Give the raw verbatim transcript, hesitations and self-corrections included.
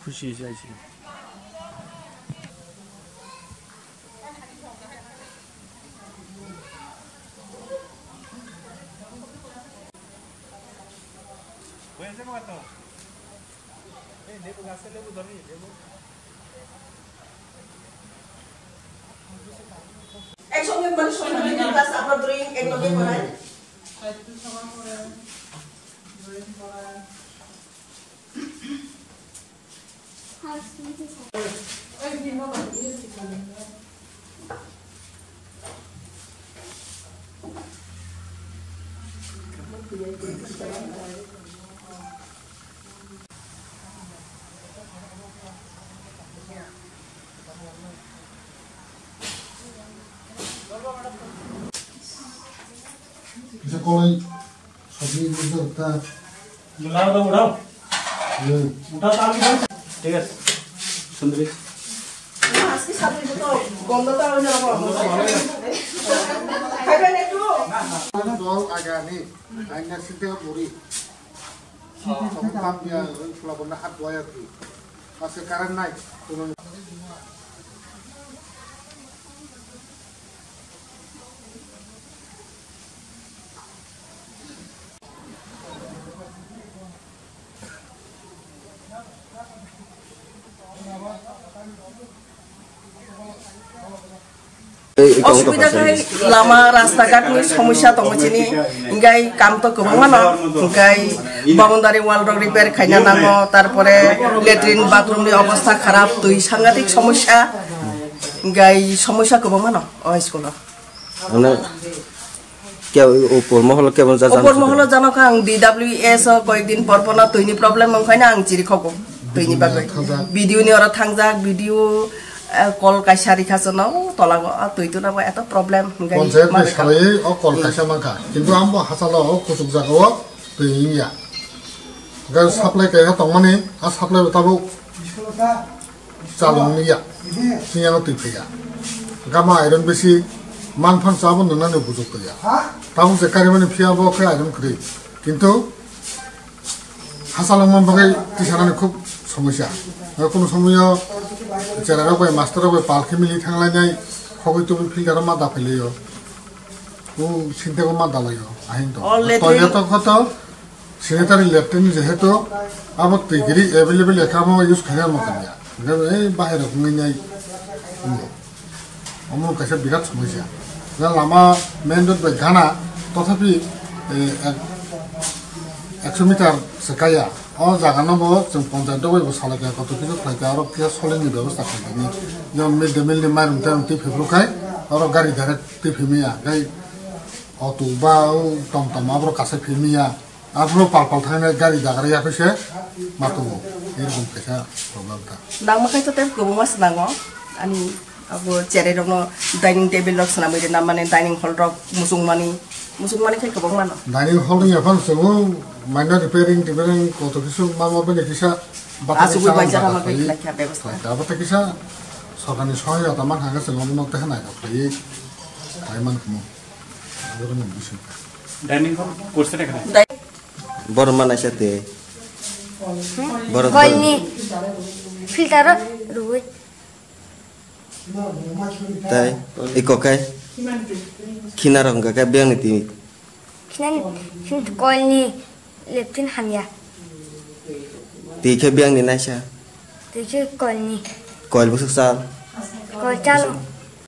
Khushi se aisi. Ek songe mane soi mane glass apa drink ek loge korai. Kisa kolai sopni bujak ta. Mulai udah, udah. Ye. Udah, tahu kan? Tiga. Sundri. Aski satu itu tuh, gondol tahu ini apa? Hai, kan itu? Dol agani, hanya sinte buri. Sokam dia, kalau benda hat dua ya tu. Masih karan naik, turun. Ei, ei, kok Osubida kok khai lama rasta ghat ni somosya tongo chini, hingai kam to kwbangma no, hingai boundary wall rok repair khaina nango, tarpore latrine bathroom ni obostha kharap, twi sangatik somosya, hingai somosya kwbangma no o school o. Ano, kya upor moholo kya bon jajan Upor moholo jano kha ang D W S o koyek din por por no twi ni problem wngkhaina ang chiri khogo twi ni bagwi. Thangjak. B D O ni oro thangjak, B D O, eh, kol kaisa rikha chwngno, o tola o, ah, twi tuna bo eto problem hingai Panchayat ni manwi kha. Salai o kol kaisa mankha, kintu ambo hachalo o kuchuk jaga o twi wngya. Ga supply kaisa tongmani, a supply bo tabuk chalong liya, siyano twi phaiya. Gama iron besi, manphan chabo nungnani bujuk twiya. Tabuk je karimani phiya bo khe iron kwrwi. Kintu hachalongma bagwi tisanani khub somosya. Kunu somoyo cherai rok bai master rok bai pal khe mili thanglainai, khogwi tubui filter ma da phailaio. O sinte ko ma da laio, ahin to. O latrine. Toilet to koto, Sanitary latrine jehetu abo twi giri available ekha amo use khaina mo kanya. Hingke ei bahai rok wngwi nai. Omo kaisa birat somosya. Na lama main road bai gana tothapi, eh, ek, ekso meter se kaya. O jaga no bo chwng ponchayat dogoi bo salai kha koto kisu khlai kha aro kisa solini bebosta khlai kha ni. Jemon mid day meal ni mairum tairum twi phibru khai aro gari direct twi phimya. Gai auto ba o tom tom abro kasa phimya. Aphuru pal pal thangnai gari dagra yakhe se ma tongo. Erokom kaisa problem ta. Nangma khe to tei kwbangma se nango. Ani abo cherai rokno dining table rok swnamwi rwna mani, dining hall rok muchungmani, muchungmani khe kwbangma no. Dining hall ni aphano chwngo, minor repairing, repairing koto kisu ma ma bini kisa bata Asugwi kisa bai jara bata ma bai khlai. Khlai kha bebosta. Khlai kha, abo tei kisa sorkarni sohayota man hangkhe chwngo bono tei nai rok khlaiwi khai man khmo. Dining hall kurse dekha. Dai- Borok ma naisa twi. Hmm? Borok Koilni filter rwi. Tai iko kai. Khina rok hwnkha khe biyang ni twi. Khina ni, khina koilni leptin hamya. Twi khe biyang ni naisa. Twi khe koilni. Koil bwswk chal. Koil chalo.